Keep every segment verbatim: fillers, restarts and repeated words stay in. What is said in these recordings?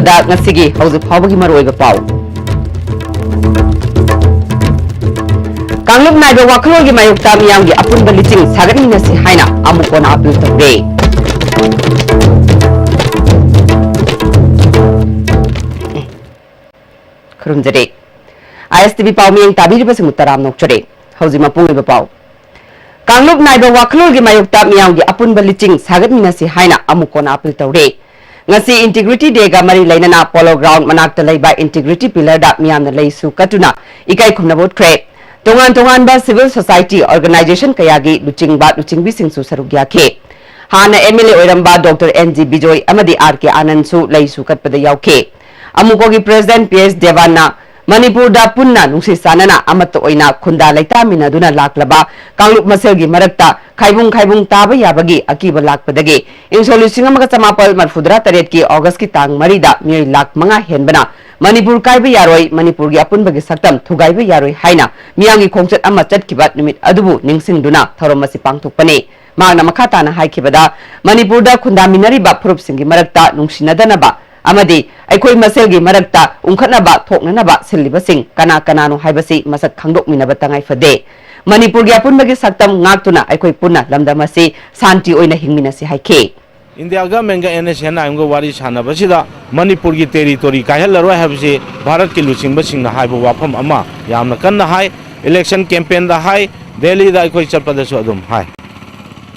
ꯗ ꯉꯁꯤꯒꯤ ꯍꯧꯖꯤꯛ ꯐꯥꯎꯕꯒꯤ ꯃꯔꯨꯑꯣꯏꯕ ꯄꯥꯎ꯫ ꯀꯥꯡꯂꯨꯞ ꯅꯥꯏꯕ ꯋꯥꯈꯜꯂꯣꯟꯒꯤ ꯃꯥꯌꯣꯛꯇ ꯃꯤꯌꯥꯝꯒꯤ ꯑꯄꯨꯟꯕ ꯂꯨꯆꯤꯡ ꯁꯥꯒꯠꯃꯤꯟꯅꯁꯤ ꯍꯥꯏꯅ ꯑꯃꯨꯛ ꯍꯟꯅ ꯑꯄꯤꯜ ꯇꯧꯔꯦ꯫ ꯈꯨꯔꯨꯝꯖꯔꯤ꯫ ISTV ꯄꯥꯎ ꯃꯤꯠꯌꯦꯡ ꯇꯥꯕꯤꯔꯤꯕꯁꯤꯡꯕꯨ ꯇꯔꯥꯝꯅ ꯑꯣꯛꯆꯔꯤ꯫ ꯍꯧꯖꯤꯛ ꯃꯄꯨꯡ ꯑꯣꯏꯕ ꯄꯥꯎ꯫ ꯀꯥꯡꯂꯨꯞ ꯅꯥꯏꯕ ꯋꯥꯈꯜꯂꯣꯟꯒꯤ ꯃꯥꯌꯣꯛꯇ ꯃꯤꯌꯥꯝꯒꯤ ꯑꯄꯨꯟꯕ ꯂꯨꯆꯤꯡ ꯁꯥꯒꯠꯃꯤꯟꯅꯁꯤ ꯍꯥꯏꯅ ꯑꯃꯨꯛ ꯍꯟꯅ ꯑꯄꯤꯜ ꯇꯧꯔꯦ꯫ ꯉꯁꯤ Integrity Dayꯒ ꯃꯔꯤ ꯂꯩꯅꯅ Polo Ground ꯃꯅꯥꯛꯇ ꯂꯩꯕ Integrity Pillarꯗ ꯃꯤꯌꯥꯝꯅ ꯂꯩꯁꯨ ꯀꯠꯇꯨꯅ ꯏꯀꯥꯏ ꯈꯨꯝꯅꯕ ꯎꯠꯈ꯭ꯔꯦ꯫ ꯇꯣꯉꯥꯟ ꯇꯣꯉꯥꯟꯕ civil society organization ꯀꯌꯥꯒꯤ ꯂꯨꯆꯤꯡꯕ ꯂꯨꯆꯤꯡꯕꯤꯁꯤꯡꯁꯨ ꯁꯔꯨꯛ ꯌꯥꯈꯤ꯫ ꯍꯥꯟꯅ MLA ꯑꯣꯏꯔꯝꯕ Doctor N G ꯕꯤꯖꯣꯏ ꯑꯃꯗꯤ R K ꯑꯥꯅꯟꯗꯁꯨ ꯂꯩꯁꯨ ꯀꯠꯄꯗ ꯌꯥꯎꯈꯤ꯫ ꯑꯃꯨꯀꯣꯒꯤ President P S ꯗꯦꯕꯥꯟꯅ ꯃꯅꯤꯄꯨꯔꯗ ꯄꯨꯟꯅ ꯅꯨꯡꯁꯤ ꯆꯥꯟꯅꯅ ꯑꯃꯠꯇ ꯑꯣꯏꯅ ꯈꯨꯟꯗꯥ ꯂꯩꯇꯥꯃꯤꯟꯅꯗꯨꯅ ꯂꯥꯛꯂꯕ ꯀꯥꯡꯂꯨꯞ ꯃꯁꯦꯜꯒꯤ ꯃꯔꯛꯇ ꯈꯥꯏꯕꯨꯡ ꯈꯥꯏꯕꯨꯡ ꯇꯥꯕ ꯌꯥꯕꯒꯤ ꯑꯀꯤꯕ ꯂꯥꯛꯄꯗꯒꯤ ꯏꯪ ꯁꯣꯛ ꯂꯤꯁꯤꯡ ꯑꯃꯒ ꯆꯃꯥꯄꯜ ꯃꯔꯤꯐꯨꯇꯔꯦꯠꯀꯤ Augustꯀꯤ ꯇꯥꯡ ꯃꯔꯤꯗ ꯃꯤꯑꯣꯏ ꯂꯥꯈ ꯃꯉꯥ ꯍꯦꯟꯕꯅ ꯃꯅꯤꯄꯨꯔ ꯀꯥꯏꯕ ꯌꯥꯔꯣꯏ, ꯃꯅꯤꯄꯨꯔꯒꯤ ꯑꯄꯨꯟꯕꯒꯤ ꯁꯛꯇꯝ ꯊꯨꯒꯥꯏꯕ ꯌꯥꯔꯣꯏ ꯍꯥꯏꯅ ꯃꯤꯌꯥꯝꯒꯤ ꯈꯣꯡꯆꯠ ꯑꯃ ꯆꯠꯈꯤꯕ ꯅꯨꯃꯤꯠ ꯑꯗꯨꯕꯨ ꯅꯤꯡꯁꯤꯡꯗꯨꯅ ꯊꯧꯔꯝ ꯑꯁꯤ ꯄꯥꯡꯊꯣꯛꯄꯅꯤ꯫ ꯃꯍꯥꯛꯅ ꯃꯈꯥ ꯇꯥꯅ ꯍꯥꯏꯈꯤꯕꯗ, ꯃꯅꯤꯄꯨꯔꯗ ꯈꯨꯟꯗꯥꯃꯤꯟꯅꯔꯤꯕ ꯐꯨꯔꯨꯞꯁꯤꯡꯒꯤ ꯃꯔꯛꯇ ꯅꯨꯡꯁꯤꯅꯗꯅꯕ ꯑꯃꯗꯤ ꯑꯩꯈꯣꯏ ꯃꯁꯦꯜꯒꯤ ꯃꯔꯛꯇ ꯎꯪꯈꯠꯅꯕ ꯊꯣꯛꯅꯅꯕ ꯁꯤꯜꯂꯤꯕꯁꯤꯡ ꯀꯅꯥ ꯀꯅꯥꯅꯣ ꯍꯥꯏꯕꯁꯤ ꯃꯁꯛ ꯈꯪꯗꯣꯛꯃꯤꯟꯅꯕ ꯇꯉꯥꯏ ꯐꯗꯦ꯫ ꯃꯅꯤꯄꯨꯔꯒꯤ ꯑꯄꯨꯟꯕꯒꯤ ꯁꯛꯇꯝ ꯉꯥꯛꯇꯨꯅ ꯑꯩꯈꯣꯏ ꯄꯨꯟꯅ ꯂꯝꯗꯝ ꯑꯁꯤ ꯁꯥꯟꯇꯤ ꯑꯣꯏꯅ ꯍꯤꯡꯃꯤꯟꯅꯁꯤ ꯍꯥꯏꯈꯤ꯫ India Governmentꯒ NSCN-IMꯒ ꯋꯥꯔꯤ ꯁꯥꯟꯅꯕꯁꯤꯗ ꯃꯅꯤꯄꯨꯔꯒꯤ territory ꯀꯥꯏꯍꯜꯂꯔꯣꯏ ꯍꯥꯏꯕꯁꯤ ꯚꯥꯔꯠꯀꯤ ꯂꯨꯆꯤꯡꯕꯁꯤꯡꯅ ꯍꯥꯏꯕ ꯋꯥꯐꯝ ꯑꯃ ꯌꯥꯝꯅ ꯀꯟꯅ ꯍꯥꯏ꯫ Election campaignꯗ ꯍꯥꯏ, ꯗꯦꯜꯂꯤꯗ ꯑꯩꯈꯣꯏ ꯆꯠꯄꯗꯁꯨ ꯑꯗꯨꯝ ꯍꯥꯏ꯫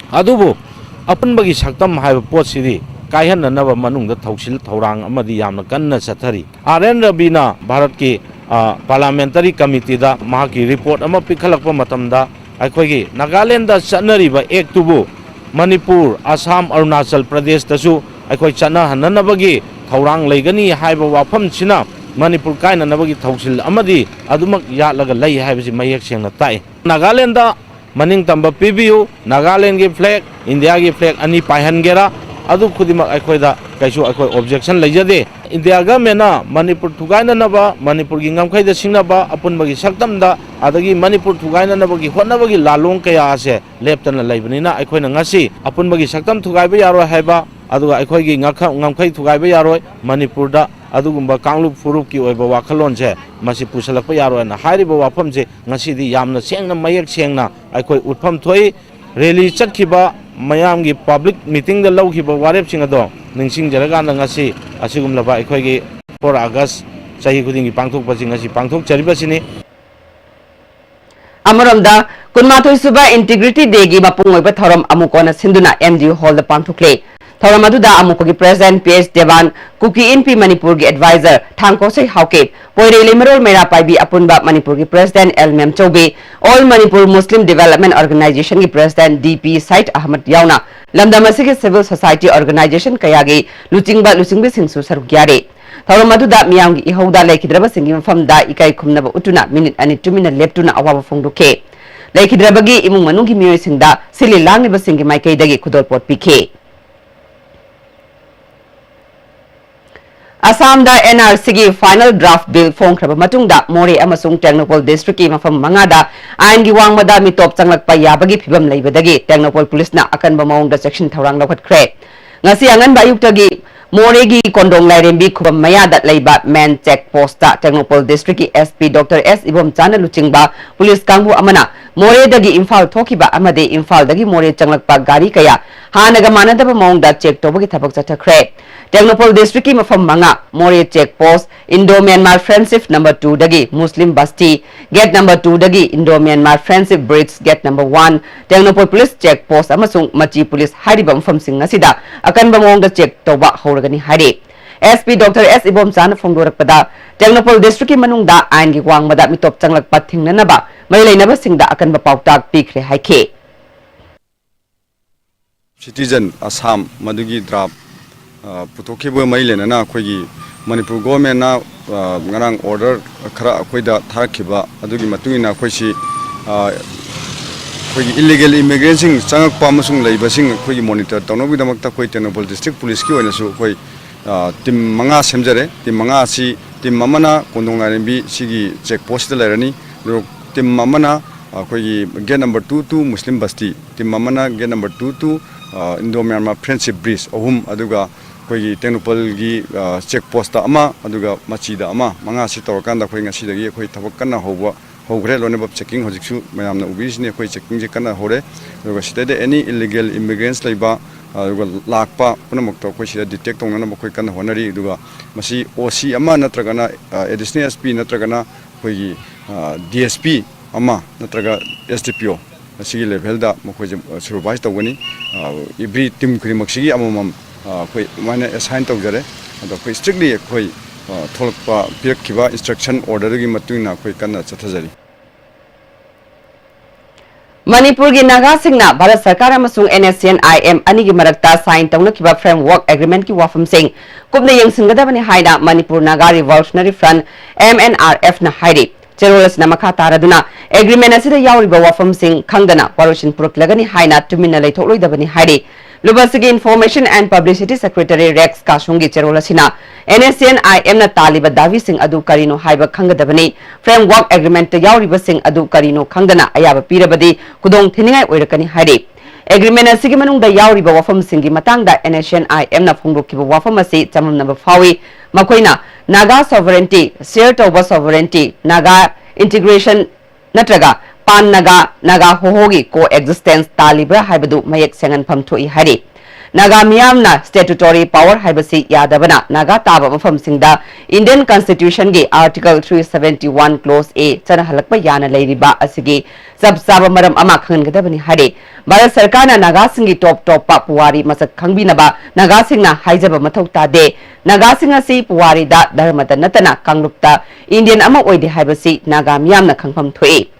ꯑꯗꯨꯕꯨ ꯑꯄꯨꯟꯕꯒꯤ ꯁꯛꯇꯝ ꯍꯥꯏꯕ ꯄꯣꯠꯁꯤꯗꯤ ꯀꯥꯏꯍꯟꯅꯅꯕ ꯃꯅꯨꯡꯗ ꯊꯧꯁꯤꯜ ꯊꯧꯔꯥꯡ ꯑꯃꯗꯤ ꯌꯥꯝꯅ ꯀꯟꯅ ꯆꯠꯊꯔꯤ꯫ R N Raviꯅ ꯚꯥꯔꯠꯀꯤ, ꯑ, Parliamentary Committeeꯗ ꯃꯍꯥꯛꯀꯤ report ꯑꯃ ꯄꯤꯈꯠꯂꯛꯄ ꯃꯇꯝꯗ ꯑꯩꯈꯣꯏꯒꯤ ꯅꯥꯒꯥꯂꯦꯟꯗ ꯆꯠꯅꯔꯤꯕ actꯇꯨꯕꯨ ꯃꯅꯤꯄꯨꯔ, ꯑꯁꯥꯝ, ꯑꯔꯨꯅꯥꯆꯜ ꯄ꯭ꯔꯗꯦꯁꯇꯁꯨ ꯑꯩꯈꯣꯏ ꯆꯠꯅꯍꯟꯅꯅꯕꯒꯤ ꯊꯧꯔꯥꯡ ꯂꯩꯒꯅꯤ ꯍꯥꯏꯕ ꯋꯥꯐꯝꯁꯤꯅ ꯃꯅꯤꯄꯨꯔ ꯀꯥꯏꯅꯅꯕꯒꯤ ꯊꯧꯁꯤꯜ ꯑꯃꯗꯤ ꯑꯗꯨꯃꯛ ꯌꯥꯠꯂꯒ ꯂꯩ ꯍꯥꯏꯕꯁꯤ ꯃꯌꯦꯛ ꯁꯦꯡꯅ ꯇꯥꯛꯏ꯫ ꯅꯥꯒꯥꯂꯦꯟꯗ ꯃꯅꯤꯡ ꯇꯝꯕ ꯄꯤꯕꯤꯌꯨ, ꯅꯥꯒꯥꯂꯦꯟꯒꯤ flag, ꯏꯟꯗꯤꯌꯥꯒꯤ flag ꯑꯅꯤ ꯄꯥꯏꯍꯟꯒꯦꯔꯥ, ꯑꯗꯨ ꯈꯨꯗꯤꯡꯃꯛ ꯑꯩꯈꯣꯏꯗ ꯀꯩꯁꯨ ꯑꯩꯈꯣꯏ objection ꯂꯩꯖꯗꯦ꯫ India Governmentꯅ ꯃꯅꯤꯄꯨꯔ ꯊꯨꯒꯥꯏꯅꯅꯕ, ꯃꯅꯤꯄꯨꯔꯒꯤ ꯉꯝꯈꯩꯗ ꯁꯤꯡꯅꯕ, ꯑꯄꯨꯟꯕꯒꯤ ꯁꯛꯇꯝꯗ, ꯑꯗꯒꯤ ꯃꯅꯤꯄꯨꯔ ꯊꯨꯒꯥꯏꯅꯅꯕꯒꯤ ꯍꯣꯠꯅꯕꯒꯤ ꯂꯥꯜꯂꯣꯡ ꯀꯌꯥ ꯑꯁꯦ ꯂꯦꯞꯇꯅ ꯂꯩꯕꯅꯤꯅ, ꯑꯩꯈꯣꯏꯅ ꯉꯁꯤ ꯑꯄꯨꯟꯕꯒꯤ ꯁꯛꯇꯝ ꯊꯨꯒꯥꯏꯕ ꯌꯥꯔꯣꯏ ꯍꯥꯏꯕ, ꯑꯗꯨꯒ ꯑꯩꯈꯣꯏꯒꯤ ꯉꯥꯈ-, ꯉꯝꯈꯩ ꯊꯨꯒꯥꯏꯕ ꯌꯥꯔꯣꯏ, ꯃꯅꯤꯄꯨꯔꯗ ꯑꯗꯨꯒꯨꯝꯕ ꯀꯥꯡꯂꯨꯞ ꯐꯨꯔꯨꯞꯀꯤ ꯑꯣꯏꯕ ꯋꯥꯈꯜꯂꯣꯟꯁꯦ ꯃꯁꯤ ꯄꯨꯁꯜꯂꯛꯄ ꯌꯥꯔꯣꯏꯅ ꯍꯥꯏꯔꯤꯕ ꯋꯥꯐꯝꯁꯦ ꯉꯁꯤꯗꯤ ꯌꯥꯝꯅ ꯁꯦꯡꯅ, ꯃꯌꯦꯛ ꯁꯦꯡꯅ ꯑꯩꯈꯣꯏ ꯎꯠꯐꯝ ꯊꯣꯛꯏ꯫ ꯔꯦꯂꯤ ꯆꯠꯈꯤꯕ, ꯃꯌꯥꯝꯒꯤ ꯄꯕ꯭ꯂꯤꯛ ꯃꯤꯇꯤꯡꯗ ꯂꯧꯈꯤꯕ ꯋꯥꯔꯦꯞꯁꯤꯡ ꯑꯗꯣ ꯅꯤꯡꯁꯤꯡꯖꯔꯀꯥꯟꯗ ꯉꯁꯤ ꯑꯁꯤꯒꯨꯝꯂꯕ ꯑꯩꯈꯣꯏꯒꯤ ꯐꯣꯔ ꯑꯥꯒꯁ ꯆꯍꯤ ꯈꯨꯗꯤꯡꯒꯤ ꯄꯥꯡꯊꯣꯛꯄꯁꯤꯡ ꯑꯁꯤ ꯄꯥꯡꯊꯣꯛꯆꯔꯤꯕꯁꯤꯅꯤ꯫ ꯑꯃꯔꯣꯝꯗ, ꯀꯨꯟꯃꯥꯊꯣꯏ ꯁꯨꯕ ꯏꯟꯇꯤꯒ꯭ꯔꯤꯇꯤ ꯗꯦꯒꯤ ꯃꯄꯨꯡ ꯑꯣꯏꯕ ꯊꯧꯔꯝ ꯑꯃꯨꯛ ꯀꯣꯟꯅ ꯁꯤꯟꯗꯨꯅ ꯑꯦꯝ ꯗꯤ ꯌꯨ ꯍꯣꯜꯗ ꯄꯥꯡꯊꯣꯛꯂꯦ꯫ ꯊꯧꯔꯝ ꯑꯗꯨꯗ ꯑꯃꯨꯛꯄꯒꯤ ꯄ꯭ꯔꯦꯁꯤꯗꯦꯟꯠ ꯄꯤ ꯑꯩꯆ ꯗꯦꯕꯥꯟ, ꯀꯨꯀꯤ ꯏꯟꯄꯤ ꯃꯅꯤꯄꯨꯔꯒꯤ ꯑꯦꯗꯚꯥꯏꯖꯔ ꯊꯥꯡꯀꯣꯁꯩ ꯍꯥꯎꯀꯤꯞ, ꯄꯣꯏꯔꯩ ꯂꯩꯃꯔꯣꯜ ꯃꯩꯔꯥ ꯄꯥꯏꯕꯤ ꯑꯄꯨꯟꯕ ꯃꯅꯤꯄꯨꯔꯒꯤ ꯄ꯭ꯔꯦꯁꯤꯗꯦꯟꯠ ꯑꯦꯜ ꯃꯦꯝꯆꯧꯕꯤ, ꯑꯣꯜ ꯃꯅꯤꯄꯨꯔ ꯃꯨꯁꯂꯤꯝ ꯗꯤꯚꯦꯂꯞꯃꯦꯟꯠ ꯑꯣꯔꯒꯅꯥꯏꯖꯦꯁꯟꯒꯤ ꯄ꯭ꯔꯦꯁꯤꯗꯦꯟꯠ ꯗꯤ ꯄꯤ ꯁꯥꯏꯗ ꯑꯍꯃꯗ ꯌꯥꯎꯅ ꯂꯝꯗꯝ ꯑꯁꯤꯒꯤ ꯁꯤꯚꯤꯜ ꯁꯣꯁꯥꯏꯇꯤ ꯑꯣꯔꯒꯅꯥꯏꯖꯦꯁꯟ ꯀꯌꯥꯒꯤ ꯂꯨꯆꯤꯡꯕ ꯂꯨꯆꯤꯡꯕꯤꯁꯤꯡꯁꯨ ꯁꯔꯨꯛ ꯌꯥꯔꯤ꯫ ꯊꯧꯔꯝ ꯑꯗꯨꯗ ꯃꯤꯌꯥꯝꯒꯤ ꯏꯍꯧꯗ ꯂꯩꯈꯤꯗ꯭ꯔꯕꯁꯤꯡꯒꯤ ꯃꯐꯝꯗ ꯏꯀꯥꯏ ꯈꯨꯝꯅꯕ ꯎꯠꯇꯨꯅ ꯃꯤꯅꯤꯠ ꯑꯅꯤ ꯇꯨꯃꯤꯟꯅ ꯂꯦꯞꯇꯨꯅ ꯑꯋꯥꯕ ꯐꯣꯡꯗꯣꯛꯈꯤ꯫ ꯂꯩꯈꯤꯗ꯭ꯔꯕꯒꯤ ꯏꯃꯨꯡ ꯃꯅꯨꯡꯒꯤ ꯃꯤꯑꯣꯏꯁꯤꯡꯗ ꯁꯤꯜꯂꯤ ꯂꯥꯡꯂꯤꯕꯁꯤꯡꯒꯤ ꯃꯥꯏꯀꯩꯗꯒꯤ ꯈꯨꯗꯣꯜꯄꯣꯠ ꯄꯤꯈꯤ꯫ ꯑꯁꯥꯝꯗ ꯑꯦꯟ ꯑꯥꯔ ꯁꯤꯒꯤ ꯐꯥꯏꯅꯦꯜ ꯗ꯭ꯔꯥꯐ ꯕꯤꯜ ꯐꯣꯡꯈ꯭ꯔꯕ ꯃꯇꯨꯡꯗ ꯃꯣꯔꯦ ꯑꯃꯁꯨꯡ ꯇꯦꯡꯅꯧꯄꯜ ꯗꯤꯁꯇ꯭ꯔꯤꯛꯀꯤ ꯃꯐꯝ ꯃꯉꯥꯗ ꯑꯥꯏꯟꯒꯤ ꯋꯥꯡꯃꯗ ꯃꯤꯇꯣꯞ ꯆꯪꯂꯛꯄ ꯌꯥꯕꯒꯤ ꯐꯤꯚꯝ ꯂꯩꯕꯗꯒꯤ ꯇꯦꯡꯅꯧꯄꯜ ꯄꯨꯂꯤꯁꯅ ꯑꯀꯟꯕ ꯃꯑꯣꯡꯗ ꯆꯦꯛꯁꯤꯟ ꯊꯧꯔꯥꯡ ꯂꯧꯈꯠꯈ꯭ꯔꯦ꯫ ꯉꯁꯤ ꯑꯉꯟꯕ ꯑꯌꯨꯛꯇꯒꯤ ꯃꯣꯔꯦꯒꯤ ꯀꯣꯟꯗꯣꯡ ꯂꯥꯏꯔꯦꯝꯕꯤ ꯈꯨꯕꯝ ꯃꯌꯥꯗ ꯂꯩꯕ ꯃꯦꯟ ꯆꯦꯛ ꯄꯣꯁꯇ ꯇꯦꯡꯅꯧꯄꯜ ꯗꯤꯁꯇ꯭ꯔꯤꯛꯀꯤ ꯑꯦꯁ ꯄꯤ ꯗꯣꯛꯇꯔ ꯑꯦꯁ ꯏꯕꯣꯝꯆꯥꯅ ꯂꯨꯆꯤꯡꯕ ꯄꯨꯂꯤꯁ ꯀꯥꯡꯕꯨ ꯑꯃꯅ ꯃꯣꯔꯦꯗꯒꯤ ꯏꯝꯐꯥꯜ ꯊꯣꯛꯈꯤꯕ ꯑꯃꯗꯤ ꯏꯝꯐꯥꯜꯗꯒꯤ ꯃꯣꯔꯦ ꯆꯪꯂꯛꯄ ꯒꯥꯔꯤ ꯀꯌꯥ ꯍꯥꯟꯅꯒ ꯃꯥꯟꯅꯗꯕ ꯃꯑꯣꯡꯗ ꯆꯦꯛ ꯇꯧꯕꯒꯤ ꯊꯕꯛ ꯆꯠꯊꯈ꯭ꯔꯦ꯫ ꯇꯦꯡꯅꯧꯄꯜ ꯗꯤꯁꯇ꯭ꯔꯤꯛꯀꯤ ꯃꯐꯝ ꯃꯉꯥ, Moreh check post, Indo Myanmar friendship number ꯇꯨꯗꯒꯤ ꯃꯨꯁꯂꯤꯝ ꯕꯁꯇꯤ, ꯒꯦꯠ ꯅꯝꯕꯔ ꯇꯨꯗꯒꯤ Indo Myanmar friendship bridge, gate number one, Tengnoupal police check post ꯑꯃꯁꯨꯡ ꯃꯆꯤ ꯄꯨꯂꯤꯁ ꯍꯥꯏꯔꯤꯕ ꯃꯐꯝꯁꯤꯡ ꯑꯁꯤꯗ ꯑꯀꯟꯕ ꯃꯑꯣꯡꯗ ꯆꯦꯛ ꯇꯧꯕ ꯍꯧꯔꯒꯅꯤ ꯍꯥꯏꯔꯤ꯫ ꯑꯦꯁ ꯄꯤ ꯗꯣꯛꯇꯔ ꯑꯦꯁ ꯏꯕꯣꯝꯆꯥꯅ ꯐꯣꯡꯗꯣꯔꯛꯄꯗ, ꯇꯦꯡꯅꯧꯄꯜ ꯗꯤꯁꯇ꯭ꯔꯤꯛꯀꯤ ꯃꯅꯨꯡꯗ ꯑꯥꯏꯟꯒꯤ ꯋꯥꯡꯃꯗ ꯃꯤꯇꯣꯞ ꯆꯪꯂꯛꯄ ꯊꯤꯡꯅꯅꯕ ꯃꯔꯤ ꯂꯩꯅꯕꯁꯤꯡꯗ ꯑꯀꯟꯕ ꯄꯥꯎꯇꯥꯛ ꯄꯤꯈ꯭ꯔꯦ ꯍꯥꯏꯈꯤ꯫ Citizen Assam ꯃꯗꯨꯒꯤ ꯗ꯭ꯔꯥꯐ, ꯑ, ꯄꯨꯊꯣꯛꯈꯤꯕꯒ ꯃꯔꯤ ꯂꯩꯅꯅ ꯑꯩꯈꯣꯏꯒꯤ ꯃꯅꯤꯄꯨꯔ ꯒꯣꯔꯃꯦꯟꯅ, ꯑ, ꯉꯔꯥꯡ ꯑꯣꯔꯗꯔ ꯈꯔ ꯑꯩꯈꯣꯏꯗ ꯊꯥꯔꯛꯈꯤꯕ ꯑꯗꯨꯒꯤ ꯃꯇꯨꯡ ꯏꯟꯅ ꯑꯩꯈꯣꯏꯁꯤ, ꯑ, ꯑꯩꯈꯣꯏꯒꯤ ꯏꯜꯂꯤꯒꯦꯜ ꯏꯃꯤꯒ꯭ꯔꯦꯟꯁꯤꯡ ꯆꯪꯉꯛꯄ ꯑꯃꯁꯨꯡ ꯂꯩꯕꯁꯤꯡ ꯑꯩꯈꯣꯏꯒꯤ ꯃꯣꯅꯤꯇꯔ ꯇꯧꯅꯕꯒꯤꯗꯃꯛꯇ ꯑꯩꯈꯣꯏ ꯇꯦꯡꯅꯧꯄꯜ ꯗꯤꯁꯇ꯭ꯔꯤꯛ ꯄꯨꯂꯤꯁꯀꯤ ꯑꯣꯏꯅꯁꯨ ꯑꯩꯈꯣꯏ, ꯑ, ꯇꯤꯝ ꯃꯉꯥ ꯁꯦꯝꯖꯔꯦ꯫ ꯇꯤꯝ ꯃꯉꯥ ꯑꯁꯤ, ꯇꯤꯝ ꯑꯃꯅ ꯀꯣꯟꯗꯣꯡ ꯂꯥꯏꯔꯦꯝꯕꯤ ꯁꯤꯒꯤ ꯆꯦꯛ ꯄꯣꯁꯇ ꯂꯩꯔꯅꯤ, ꯑꯗꯨꯒ ꯇꯤꯝ ꯑꯃꯅ, ꯑꯩꯈꯣꯏꯒꯤ gate number two to Muslim Basti team ꯑꯃꯅ, gate number two to Indo Myanmar Friendship Bridge ꯑꯍꯨꯝ, ꯑꯗꯨꯒ ꯑꯩꯈꯣꯏꯒꯤ ꯇꯦꯡꯅꯧꯄꯜꯒꯤ check post ꯑꯃ, ꯑꯗꯨꯒ ꯃꯆꯤꯗ ꯑꯃ, ꯃꯉꯥꯁꯤ ꯇꯧꯔꯀꯥꯟꯗ ꯑꯩꯈꯣꯏ ꯉꯁꯤꯗꯒꯤ ꯑꯩꯈꯣꯏ ꯊꯕꯛ ꯀꯟꯅ ꯍꯧꯕ ꯍꯧꯈ꯭ꯔꯦ꯫ ꯂꯣꯏꯅꯃꯛ checking ꯍꯧꯖꯤꯛꯁꯨ ꯃꯌꯥꯝꯅ ꯎꯕꯤꯔꯤꯁꯤꯅꯤ, ꯑꯩꯈꯣꯏ checkingꯁꯦ ꯀꯟꯅ ꯍꯧꯔꯦ꯫ ꯑꯗꯨꯒ ꯁꯤꯗꯩꯗ any illegal immigrants ꯂꯩꯕ, ꯑꯗꯨꯒ ꯂꯥꯛꯄ ꯄꯨꯝꯅꯃꯛꯇꯣ ꯑꯩꯈꯣꯏ ꯁꯤꯗ detect ꯇꯧꯅꯅꯕ ꯑꯩꯈꯣꯏ ꯀꯟꯅ ꯍꯣꯠꯅꯔꯤ꯫ ꯑꯗꯨꯒ ꯃꯁꯤ O C ꯑꯃ ꯅꯠꯇ꯭ꯔꯒꯅ additional S P ꯅꯠꯇ꯭ꯔꯒꯅ ꯑꯩꯈꯣꯏꯒꯤ D S P ꯑꯃ ꯅꯠꯇ꯭ꯔꯒ S D P O, ꯃꯁꯤꯒꯤ levelꯗ ꯃꯈꯣꯏꯁꯦ supervise ꯇꯧꯒꯅꯤ꯫ Every team ꯈꯨꯗꯤꯡꯃꯛꯁꯤꯒꯤ ꯑꯃꯃꯝ ꯑꯩꯈꯣꯏ ꯑꯗꯨꯃꯥꯏꯅ assign ꯇꯧꯖꯔꯦ꯫ ꯑꯗꯣ ꯑꯩꯈꯣꯏ strictly ꯑꯩꯈꯣꯏ ꯊꯣꯛꯂꯛꯄ, ꯄꯤꯔꯛꯈꯤꯕ instruction orderꯗꯨꯒꯤ ꯃꯇꯨꯡ ꯏꯟꯅ ꯑꯩꯈꯣꯏ ꯀꯟꯅ ꯆꯠꯊꯖꯔꯤ꯫ ꯃꯅꯤꯄꯨꯔꯒꯤ ꯅꯥꯒꯥꯁꯤꯡꯅ ꯚꯥꯔꯠ ꯁꯔꯀꯥꯔ ꯑꯃꯁꯨꯡ N S C N I M ꯑꯅꯤꯒꯤ ꯃꯔꯛꯇ sign ꯇꯧꯅꯈꯤꯕ framework agreementꯀꯤ ꯋꯥꯐꯝꯁꯤꯡ ꯀꯨꯞꯅ ꯌꯦꯡꯁꯤꯟꯒꯗꯕꯅꯤ ꯍꯥꯏꯅ Manipur Naga Revolutionary Front, M N R F ꯅ ꯍꯥꯏꯔꯤ꯫ ꯆꯦꯔꯣꯜ ꯑꯁꯤꯅ ꯃꯈꯥ ꯇꯥꯔꯗꯨꯅ, agreement ꯑꯁꯤꯗ ꯌꯥꯎꯔꯤꯕ ꯋꯥꯐꯝꯁꯤꯡ ꯈꯪꯗꯅ ꯋꯥꯔꯣꯏꯁꯤꯟ ꯄꯨꯔꯛꯂꯒꯅꯤ ꯍꯥꯏꯅ ꯇꯨꯃꯤꯟꯅ ꯂꯩꯊꯣꯛꯂꯣꯏꯗꯕꯅꯤ ꯍꯥꯏꯔꯤ꯫ ꯂꯨꯕꯁꯤꯒꯤ Information and Publicity Secretary Rex ꯀꯥꯁꯨꯡꯒꯤ ꯆꯦꯔꯣꯜ ꯑꯁꯤꯅ N S C N I M ꯅ ꯇꯥꯜꯂꯤꯕ ꯗꯥꯕꯤꯁꯤꯡ ꯑꯗꯨ ꯀꯔꯤꯅꯣ ꯍꯥꯏꯕ ꯈꯪꯒꯗꯕꯅꯤ꯫ Framework agreement ꯇ ꯌꯥꯎꯔꯤꯕꯁꯤꯡ ꯑꯗꯨ ꯀꯔꯤꯅꯣ ꯈꯪꯗꯅ ꯑꯌꯥꯕ ꯄꯤꯔꯕꯗꯤ ꯈꯨꯗꯣꯡ ꯊꯤꯅꯤꯡꯉꯥꯏ ꯑꯣꯏꯔꯛꯀꯅꯤ ꯍꯥꯏꯔꯤ꯫ Agreement ꯑꯁꯤꯒꯤ ꯃꯅꯨꯡꯗ ꯌꯥꯎꯔꯤꯕ ꯋꯥꯐꯝꯁꯤꯡꯒꯤ ꯃꯇꯥꯡꯗ N S C N I M ꯅ ꯐꯣꯡꯗꯣꯛꯈꯤꯕ ꯋꯥꯐꯝ ꯑꯁꯤ ꯆꯃꯝꯅꯕ ꯐꯥꯎꯏ꯫ ꯃꯈꯣꯏꯅ Naga sovereignty, share ꯇꯧꯕ sovereignty, Naga integration ꯅꯠꯇ꯭ꯔꯒ Pan Naga, Naga Hoho ꯒꯤ co-existence ꯇꯥꯜꯂꯤꯕ꯭ꯔꯥ ꯍꯥꯏꯕꯗꯨ ꯃꯌꯦꯛ ꯁꯦꯡꯍꯟꯐꯝ ꯊꯣꯛꯏ ꯍꯥꯏꯔꯤ꯫ ꯅꯥꯒꯥ ꯃꯤꯌꯥꯝꯅ statutory power ꯍꯥꯏꯕꯁꯤ ꯌꯥꯗꯕꯅ ꯅꯥꯒꯥ ꯇꯥꯕ ꯃꯐꯝꯁꯤꯡꯗ Indian Constitution ꯒꯤ Article three seventy one Clause A ꯆꯠꯅꯍꯜꯂꯛꯄ ꯌꯥꯅ ꯂꯩꯔꯤꯕ ꯑꯁꯤꯒꯤ ꯆꯞ ꯆꯥꯕ ꯃꯔꯝ ꯑꯃ ꯈꯪꯍꯟꯒꯗꯕꯅꯤ ꯍꯥꯏꯔꯤ꯫ ꯚꯥꯔꯠ ꯁꯔꯀꯥꯔꯅ ꯅꯥꯒꯥꯁꯤꯡꯒꯤ ꯇꯣꯞ ꯇꯣꯞꯄ ꯄꯨꯋꯥꯔꯤ ꯃꯁꯛ ꯈꯪꯕꯤꯅꯕ ꯅꯥꯒꯥꯁꯤꯡꯅ ꯍꯥꯏꯖꯕ ꯃꯊꯧ ꯇꯥꯗꯦ꯫ ꯅꯥꯒꯥꯁꯤꯡ ꯑꯁꯤ ꯄꯨꯋꯥꯔꯤꯗ ꯙꯔꯃꯗ ꯅꯠꯇꯅ ꯀꯥꯡꯂꯨꯞꯇ Indian ꯑꯃ ꯑꯣꯏꯗꯦ ꯍꯥꯏꯕꯁꯤ ꯅꯥꯒꯥ ꯃꯤꯌꯥꯝꯅ ꯈꯪꯐꯝ ꯊꯣꯛꯏ꯫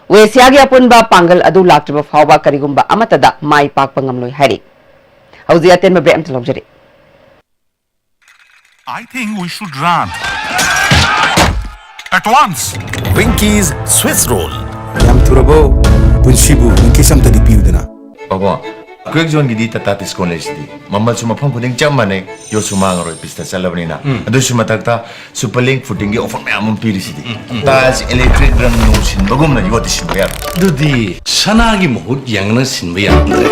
ꯋꯦꯁꯤꯌꯥꯒꯤ ꯑꯄꯨꯟꯕ ꯄꯥꯡꯒꯜ ꯑꯗꯨ ꯂꯥꯛꯇ꯭ꯔꯤꯕ ꯐꯥꯎꯕ ꯀꯔꯤꯒꯨꯝꯕ ꯑꯃꯠꯇꯗ ꯃꯥꯏ ꯄꯥꯛꯄ ꯉꯝꯂꯣꯏ ꯍꯥꯏꯔꯤ꯫ ꯍꯧꯖꯤꯛ ꯑꯇꯦꯟꯕ break ꯑꯃꯇ ꯂꯧꯖꯔꯤ꯫ I think we should run. At once. Winky's Swiss Roll. ꯌꯥꯝ ꯊꯨꯔꯕꯣ? ꯄꯨꯟꯁꯤꯕꯨ ꯋꯤꯡꯀꯤꯁ ꯑꯝꯇꯗꯤ ꯄꯤꯌꯨꯗꯅ꯫ ꯄꯥꯕꯣ, ꯀ꯭ꯋꯦꯛ ꯖꯣꯟꯒꯤꯗꯤ ꯇꯥꯇꯥ ꯇꯤꯁꯀꯣꯟ ꯂꯩꯁꯤꯗꯤ, ꯃꯃꯜꯁꯨ ꯃꯐꯝ ꯈꯨꯗꯤꯡ ꯆꯞ ꯃꯥꯟꯅꯩ, ꯌꯣꯠꯁꯨ ꯃꯥꯡꯉꯔꯣꯏ, ꯄꯤꯁꯇ ꯆꯠꯂꯕꯅꯤꯅ꯫ ꯑꯗꯨꯁꯨ ꯃꯊꯛꯇ ꯁꯨꯄꯔ ꯂꯤꯡ ꯐꯨꯇꯤꯡꯒꯤ ꯑꯣꯐꯔ ꯃꯌꯥꯝ ꯑꯃ ꯄꯤꯔꯤꯁꯤꯗꯤ꯫ ꯇꯥꯏꯜꯁ, ꯏꯂꯦꯛꯇ꯭ꯔꯤꯛ, ꯔꯪ ꯅꯨꯡ ꯁꯤꯟꯕꯒꯨꯝꯅ ꯌꯣꯠꯇꯤ ꯁꯤꯟꯕ ꯌꯥꯔꯣꯏ꯫ ꯑꯗꯨꯗꯤ ꯁꯅꯥꯒꯤ ꯃꯍꯨꯠ ꯌꯦꯡꯂꯒ ꯁꯤꯟꯕ ꯌꯥꯔꯝꯗ꯭ꯔꯦ꯫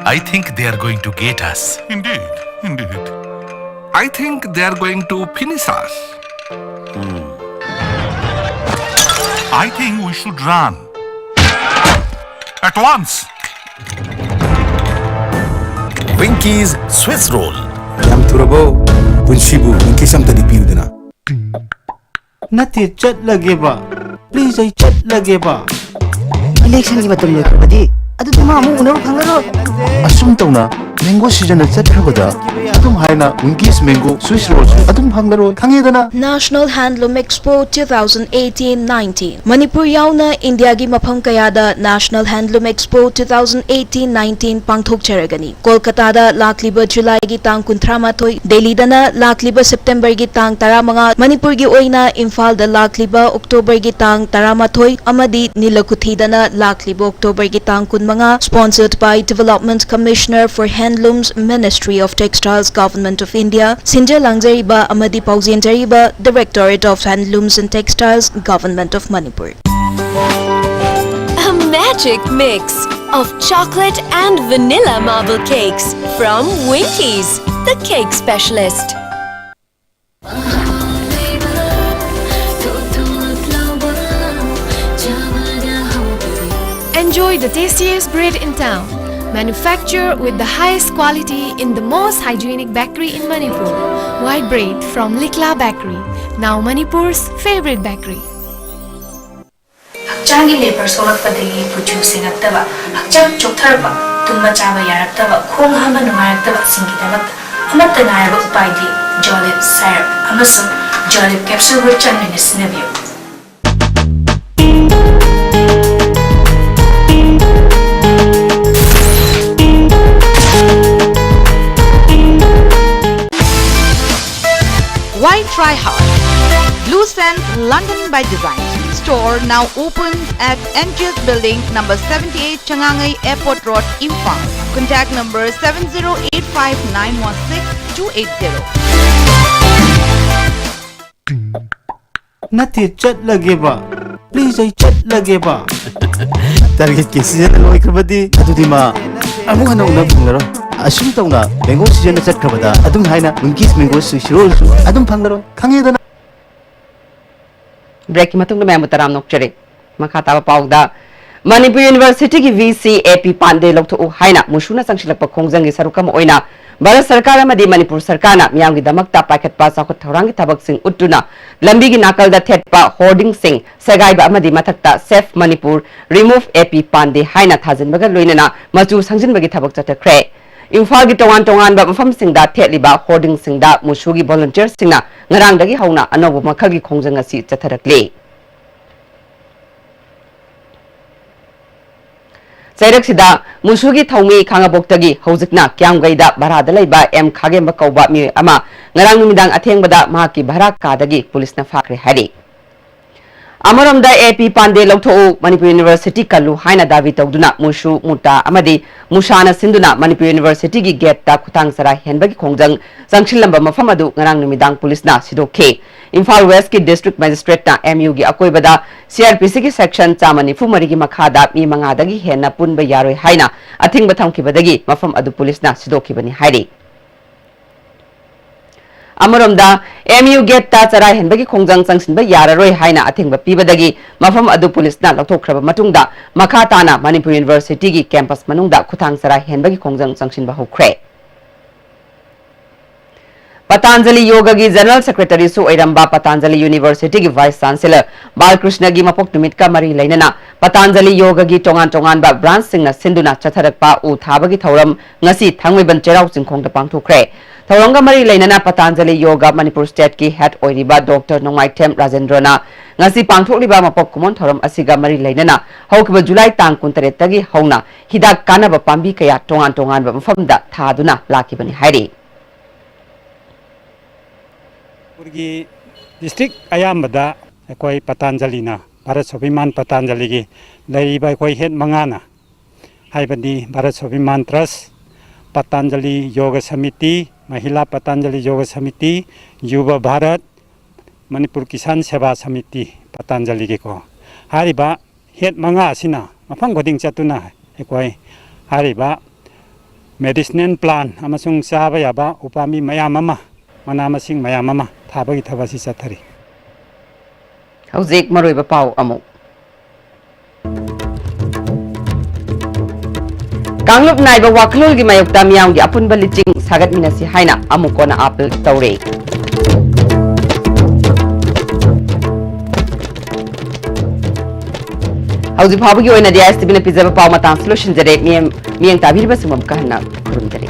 I think they are going to get us. Indeed, indeed. I think they are going to finish us. I think we should run. At once. Winky's Swiss Roll. ꯌꯥꯝ ꯊꯨꯔꯕꯣ? ꯄꯨꯟꯁꯤꯕꯨ ꯋꯤꯡꯀꯤꯁ ꯑꯝꯇꯗꯤ ꯄꯤꯌꯨꯗꯅ꯫ ꯅꯠꯇꯦ, ꯆꯠꯂꯒꯦꯕ꯫ ꯄ꯭ꯂꯤꯖ, ꯑꯩ ꯆꯠꯂꯒꯦꯕ꯫ ꯏꯂꯦꯛꯁꯟꯒꯤ ꯃꯇꯝ ꯂꯣꯏꯈ꯭ꯔꯕꯗꯤ ꯑꯗꯨꯗꯤ ꯃꯥ ꯑꯃꯨꯛ ꯎꯅꯕ ꯐꯪꯂꯔꯣꯏ꯫ ꯑꯁꯨꯝ ꯇꯧꯅ ꯃꯦꯡꯒꯣ ꯁꯤꯖꯟꯅ ꯆꯠꯈ꯭ꯔꯕꯗ ꯑꯗꯨꯝ ꯍꯥꯏꯅ ꯋꯤꯡꯀꯤꯁ ꯃꯦꯡꯒꯣ ꯁ꯭ꯋꯤꯁ ꯔꯣꯜꯁꯨ ꯑꯗꯨꯝ ꯐꯪꯂꯔꯣꯏ, ꯈꯪꯉꯦꯗꯅ? National Handloom Expo two thousand eighteen nineteen꯫ Manipur ꯌꯥꯎꯅ ꯏꯟꯗꯤꯌꯥꯒꯤ ꯃꯐꯝ ꯀꯌꯥꯗ National Handloom Expo two thousand eighteen nineteen ꯄꯥꯡꯊꯣꯛꯆꯔꯒꯅꯤ꯫ ꯀꯣꯜꯀꯇꯥꯗ ꯂꯥꯛꯂꯤꯕ ꯖꯨꯂꯥꯏꯒꯤ ꯇꯥꯡ ꯀꯨꯟꯊ꯭ꯔꯥ ꯃꯥꯊꯣꯏ, ꯗꯦꯜꯂꯤꯗꯅ ꯂꯥꯛꯂꯤꯕ ꯁꯦꯞꯇꯦꯝꯕꯔꯒꯤ ꯇꯥꯡ ꯇꯔꯥꯃꯉꯥ, ꯃꯅꯤꯄꯨꯔꯒꯤ ꯑꯣꯏꯅ ꯏꯝꯐꯥꯜꯗ ꯂꯥꯛꯂꯤꯕ ꯑꯣꯛꯇꯣꯕꯔꯒꯤ ꯇꯥꯡ ꯇꯔꯥꯃꯥꯊꯣꯏ ꯑꯃꯗꯤ ꯅꯤꯂꯀꯨꯊꯤꯗꯅ ꯂꯥꯛꯂꯤꯕ ꯑꯣꯛꯇꯣꯕꯔꯒꯤ ꯇꯥꯡ ꯀꯨꯟꯃꯉꯥ, sponsored by Development Commissioner for Handlooms, Ministry of Textiles, Government of India, ꯁꯤꯟꯖ ꯂꯥꯡꯖꯔꯤꯕ ꯑꯃꯗꯤ ꯄꯥꯎꯖꯦꯟꯖꯔꯤꯕ Directorate of Handlooms and Textiles, Government of Manipur. A magic mix of chocolate and vanilla marble cakes from Winkies, the cake specialist. Enjoy the tastiest bread in town. Manufactured with the highest quality in the most hygienic bakery in Manipur. White bread from Likla Bakery, now Manipur's favorite bakery. ꯍꯛꯆꯥꯡꯒꯤ labour ꯁꯣꯛꯂꯛꯄꯗꯒꯤ ꯀꯨꯆꯨ ꯁꯦꯡꯉꯛꯇꯕ, ꯍꯛꯆꯥꯡ ꯆꯣꯛꯊꯔꯛꯄ, ꯇꯨꯝꯕ ꯆꯥꯕ ꯌꯥꯔꯛꯇꯕ, ꯈꯣꯡ ꯍꯥꯝꯕ ꯅꯨꯡꯉꯥꯏꯔꯛꯇꯕꯁꯤꯡꯒꯤꯗꯃꯛꯇ ꯑꯃꯠꯇ ꯉꯥꯏꯔꯕ ꯎꯄꯥꯏꯗꯤ ꯖꯣꯂꯤꯞ ꯁꯥꯏꯔꯞ ꯑꯃꯁꯨꯡ ꯖꯣꯂꯤꯞ ꯀꯦꯞꯁꯨꯜꯕꯨ ꯆꯥꯡ ꯅꯥꯏꯅ ꯁꯤꯖꯤꯟꯅꯕꯤꯌꯨ꯫ Try hard. Blue Sands London by Design. Store now opens at N G S Building, number seventy-eight, Changangai Airport Road, Imphal. Contact number seven zero eight five nine one six two eight zero. ꯅꯠꯇꯦ, ꯆꯠꯂꯒꯦꯕ꯫ Please, ꯑꯩ ꯆꯠꯂꯒꯦꯕ꯫ Target ꯀꯤ season ꯂꯣꯏꯈ꯭ꯔꯕꯗꯤ ꯑꯗꯨꯗꯤ ꯃꯥ ꯑꯃꯨꯛ ꯍꯟꯅ ꯎꯅꯕ ꯐꯪꯂꯔꯣꯏ꯫ ꯑꯁꯨꯝ ꯇꯧꯅ mango season ꯆꯠꯈ꯭ꯔꯕꯗ ꯑꯗꯨꯝ ꯍꯥꯏꯅ Winkies Mango ꯁꯨꯏꯁꯤꯔꯣꯜꯁꯨ ꯑꯗꯨꯝ ꯐꯪꯂꯔꯣꯏ꯫ ꯈꯪꯉꯦꯗꯅ꯫ Break ꯀꯤ ꯃꯇꯨꯡꯗ ꯃꯌꯥꯝꯕꯨ ꯇꯔꯥꯝꯅ ꯑꯣꯛꯆꯔꯤ꯫ ꯃꯈꯥ ꯇꯥꯕ ꯄꯥꯎꯗ, ꯃꯅꯤꯄꯨꯔ University ꯒꯤ V C A P ꯄꯥꯟꯗꯦ ꯂꯧꯊꯣꯛꯎ ꯍꯥꯏꯅ ꯃꯨꯁꯨꯅ ꯆꯪꯁꯤꯜꯂꯛꯄ ꯈꯣꯡꯖꯪꯒꯤ ꯁꯔꯨꯛ ꯑꯃ ꯑꯣꯏꯅ ꯚꯥꯔꯠ ꯁꯔꯀꯥꯔ ꯑꯃꯗꯤ ꯃꯅꯤꯄꯨꯔ ꯁꯔꯀꯥꯔꯅ ꯃꯤꯌꯥꯝꯒꯤꯗꯃꯛꯇ ꯄꯥꯏꯈꯠꯄ ꯆꯥꯎꯈꯠ ꯊꯧꯔꯥꯡꯒꯤ ꯊꯕꯛꯁꯤꯡ ꯎꯠꯇꯨꯅ ꯂꯝꯕꯤꯒꯤ ꯅꯥꯀꯜꯗ ꯊꯦꯠꯄ hoarding ꯁꯤꯡ ꯁꯦꯒꯥꯏꯕ ꯑꯃꯗꯤ ꯃꯊꯛꯇ Save Manipur, Remove A P ꯄꯥꯟꯗꯦ ꯍꯥꯏꯅ ꯊꯥꯖꯤꯟꯕꯒ ꯂꯣꯏꯅꯅ ꯃꯆꯨ ꯁꯪꯖꯤꯟꯕꯒꯤ ꯊꯕꯛ ꯆꯠꯊꯈ꯭ꯔꯦ꯫ ꯏꯝꯐꯥꯜꯒꯤ ꯇꯣꯉꯥꯟ ꯇꯣꯉꯥꯟꯕ ꯃꯐꯝꯁꯤꯡꯗ ꯊꯦꯠꯂꯤꯕ hoarding ꯁꯤꯡꯗ ꯃꯨꯁꯨꯒꯤ volunteer ꯁꯤꯡꯅ ꯉꯔꯥꯡꯗꯒꯤ ꯍꯧꯅ ꯑꯅꯧꯕ ꯃꯈꯜꯒꯤ ꯈꯣꯡꯖꯪ ꯑꯁꯤ ꯆꯠꯊꯔꯛꯂꯤ꯫ ꯆꯩꯔꯛꯁꯤꯗ ꯃꯨꯁꯨꯒꯤ ꯊꯧꯃꯤ ꯈꯥꯉꯕꯣꯛꯇꯒꯤ ꯍꯧꯖꯤꯛꯅ ꯀ꯭ꯌꯥꯝꯒꯩꯗ ꯚꯔꯥꯗ ꯂꯩꯕ ꯑꯦꯝ ꯈꯥꯒꯦꯝꯕ ꯀꯧꯕ ꯃꯤꯑꯣꯏ ꯑꯃ ꯉꯔꯥꯡ ꯅꯨꯃꯤꯗꯥꯡ ꯑꯊꯦꯡꯕꯗ ꯃꯍꯥꯛꯀꯤ ꯚꯔꯥ ꯀꯥꯗꯒꯤ ꯄꯨꯂꯤꯁꯅ ꯐꯥꯈ꯭ꯔꯦ ꯍꯥꯏꯔꯤ꯫ ꯑꯃꯔꯣꯝꯗ, A P ꯄꯥꯟꯗꯦ ꯂꯧꯊꯣꯛꯎ, ꯃꯅꯤꯄꯨꯔ University ꯀꯜꯂꯨ ꯍꯥꯏꯅ ꯗꯥꯕꯤ ꯇꯧꯗꯨꯅ ꯃꯨꯁꯨ, ꯃꯨꯇꯥ ꯑꯃꯗꯤ ꯃꯨꯁꯥꯅ ꯁꯤꯟꯗꯨꯅ ꯃꯅꯤꯄꯨꯔ University ꯒꯤ gate ꯇ ꯈꯨꯊꯥꯡ ꯆꯔꯥ ꯍꯦꯟꯕꯒꯤ ꯈꯣꯡꯖꯪ ꯆꯪꯁꯤꯜꯂꯝꯕ ꯃꯐꯝ ꯑꯗꯨ ꯉꯔꯥꯡ ꯅꯨꯃꯤꯗꯥꯡ ꯄꯨꯂꯤꯁꯅ ꯁꯤꯗꯣꯛꯈꯤ꯫ ꯏꯝꯐꯥꯜ West ꯀꯤ District Magistrate ꯅ M U ꯒꯤ ꯑꯀꯣꯏꯕꯗ C R P C ꯒꯤ section ꯆꯥꯝꯃ ꯅꯤꯐꯨ ꯃꯔꯤꯒꯤ ꯃꯈꯥꯗ ꯃꯤ ꯃꯉꯥꯗꯒꯤ ꯍꯦꯟꯅ ꯄꯨꯟꯕ ꯌꯥꯔꯣꯏ ꯍꯥꯏꯅ ꯑꯊꯤꯡꯕ ꯊꯝꯈꯤꯕꯗꯒꯤ ꯃꯐꯝ ꯑꯗꯨ ꯄꯨꯂꯤꯁꯅ ꯁꯤꯗꯣꯛꯈꯤꯕꯅꯤ ꯍꯥꯏꯔꯤ꯫ ꯑꯃꯔꯣꯝꯗ, M U gate ꯇ ꯆꯔꯥ ꯍꯦꯟꯕꯒꯤ ꯈꯣꯡꯖꯪ ꯆꯪꯁꯤꯟꯕ ꯌꯥꯔꯔꯣꯏ ꯍꯥꯏꯅ ꯑꯊꯤꯡꯕ ꯄꯤꯕꯗꯒꯤ ꯃꯐꯝ ꯑꯗꯨ ꯄꯨꯂꯤꯁꯅ ꯂꯧꯊꯣꯛꯈ꯭ꯔꯕ ꯃꯇꯨꯡꯗ ꯃꯈꯥ ꯇꯥꯅ ꯃꯅꯤꯄꯨꯔ University ꯒꯤ campus ꯃꯅꯨꯡꯗ ꯈꯨꯊꯥꯡ ꯆꯔꯥ ꯍꯦꯟꯕꯒꯤ ꯈꯣꯡꯖꯪ ꯆꯪꯁꯤꯟꯕ ꯍꯧꯈ꯭ꯔꯦ꯫ ꯄꯇꯥꯟꯖꯂꯤ ꯌꯣꯒꯒꯤ General Secretary ꯁꯨ ꯑꯣꯏꯔꯝꯕ ꯄꯇꯥꯟꯖꯂꯤ University ꯒꯤ Vice Chancellor ꯕꯥꯂꯀ꯭ꯔꯤꯁꯅꯒꯤ ꯃꯄꯣꯛ ꯅꯨꯃꯤꯠꯀ ꯃꯔꯤ ꯂꯩꯅꯅ ꯄꯇꯥꯟꯖꯂꯤ ꯌꯣꯒꯒꯤ ꯇꯣꯉꯥꯟ ꯇꯣꯉꯥꯟꯕ branch ꯁꯤꯡꯅ ꯁꯤꯟꯗꯨꯅ ꯆꯠꯊꯔꯛꯄ ꯎ ꯊꯥꯕꯒꯤ ꯊꯧꯔꯝ ꯉꯁꯤ ꯊꯥꯡꯃꯩꯕꯟ ꯆꯩꯔꯥꯎ ꯆꯤꯡꯈꯣꯡꯗ ꯄꯥꯡꯊꯣꯛꯈ꯭ꯔꯦ꯫ ꯊꯧꯔꯝꯒ ꯃꯔꯤ ꯂꯩꯅꯅ ꯄꯇꯥꯟꯖꯂꯤ ꯌꯣꯒ ꯃꯅꯤꯄꯨꯔ State ꯀꯤ head ꯑꯣꯏꯔꯤꯕ Doctor ꯅꯣꯡꯃꯥꯏꯊꯦꯝ ꯔꯥꯖꯦꯟꯗ꯭ꯔꯣꯅ ꯉꯁꯤ ꯄꯥꯡꯊꯣꯛꯂꯤꯕ ꯃꯄꯣꯛ ꯀꯨꯝꯑꯣꯟ ꯊꯧꯔꯝ ꯑꯁꯤꯒ ꯃꯔꯤ ꯂꯩꯅꯅ ꯍꯧꯈꯤꯕ ꯖꯨꯂꯥꯏ ꯇꯥꯡ ꯀꯨꯟꯇꯔꯦꯠꯇꯒꯤ ꯍꯧꯅ ꯍꯤꯗꯥꯛ ꯀꯥꯟꯅꯕ ꯄꯥꯝꯕꯤ ꯀꯌꯥ ꯇꯣꯉꯥꯟ ꯇꯣꯉꯥꯟꯕ ꯃꯐꯝꯗ ꯊꯥꯗꯨꯅ ꯂꯥꯛꯈꯤꯕꯅꯤ ꯍꯥꯏꯔꯤ꯫ ꯑꯩꯈꯣꯏꯒꯤ ꯗꯤꯁꯇ꯭ꯔꯤꯛ ꯑꯌꯥꯝꯕꯗ ꯑꯩꯈꯣꯏ ꯄꯇꯥꯟꯖꯂꯤꯅ, ꯚꯥꯔꯠ ꯁ꯭ꯋꯥꯚꯤꯃꯥꯟ ꯄꯇꯥꯟꯖꯂꯤꯒꯤ ꯂꯩꯔꯤꯕ ꯑꯩꯈꯣꯏ ꯍꯦꯠ ꯃꯉꯥꯅ, ꯍꯥꯏꯕꯗꯤ ꯚꯥꯔꯠ ꯁ꯭ꯋꯥꯚꯤꯃꯥꯟ ꯇ꯭ꯔꯁ, ꯄꯇꯥꯟꯖꯂꯤ ꯌꯣꯒ ꯁꯃꯤꯇꯤ, ꯃꯍꯤꯂꯥ ꯄꯇꯥꯟꯖꯂꯤ ꯌꯣꯒ ꯁꯃꯤꯇꯤ, ꯌꯨꯕ ꯚꯥꯔꯠ, ꯃꯅꯤꯄꯨꯔ ꯀꯤꯁꯥꯟ ꯁꯦꯕꯥ ꯁꯃꯤꯇꯤ, ꯄꯇꯥꯟꯖꯂꯤꯒꯤꯀꯣ, ꯍꯥꯏꯔꯤꯕ ꯍꯦꯠ ꯃꯉꯥ ꯑꯁꯤꯅ ꯃꯐꯝ ꯈꯨꯗꯤꯡ ꯆꯠꯇꯨꯅ ꯑꯩꯈꯣꯏ ꯍꯥꯏꯔꯤꯕ ꯃꯦꯗꯤꯁꯤꯅꯦꯜ ꯄ꯭ꯂꯥꯟ ꯑꯃꯁꯨꯡ ꯆꯥꯕ ꯌꯥꯕ ꯎꯄꯥꯝꯕꯤ ꯃꯌꯥꯝ ꯑꯃ, ꯃꯅꯥ ꯃꯁꯤꯡ ꯃꯌꯥꯝ ꯑꯃ ꯊꯥꯕꯒꯤ ꯊꯕꯛ ꯑꯁꯤ ꯆꯠꯊꯔꯤ꯫ ꯍꯧꯖꯤꯛ ꯃꯔꯨꯑꯣꯏꯕ ꯄꯥꯎ ꯑꯃꯨꯛ꯫ ꯀꯥꯡꯂꯨꯞ ꯅꯥꯏꯕ ꯋꯥꯈꯜꯂꯣꯟꯒꯤ ꯃꯥꯌꯣꯛꯇ ꯃꯤꯌꯥꯝꯒꯤ ꯑꯄꯨꯟꯕ ꯂꯤꯆꯤꯡ ꯁꯥꯒꯠꯃꯤꯟꯅꯁꯤ ꯍꯥꯏꯅ ꯑꯃꯨꯛ ꯀꯣꯟꯅ ꯑꯥꯄꯤꯜ ꯇꯧꯔꯦ꯫ ꯍꯧꯖꯤꯛ ꯐꯥꯎꯕꯒꯤ ꯑꯣꯏꯅꯗꯤ ꯑꯥꯏ ꯑꯦꯁ ꯇꯤ ꯚꯤꯅ ꯄꯤꯖꯕ ꯄꯥꯎ ꯃꯇꯥꯡꯁꯤ ꯂꯣꯏꯁꯤꯟꯖꯔꯦ꯫ ꯃꯤꯌꯦꯡ ꯃꯤꯌꯦꯡ ꯇꯥꯕꯤꯔꯤꯕꯁꯤꯡꯕꯨ ꯑꯃꯨꯛꯀ ꯍꯟꯅ ꯈꯨꯔꯨꯝꯖꯔꯤ꯫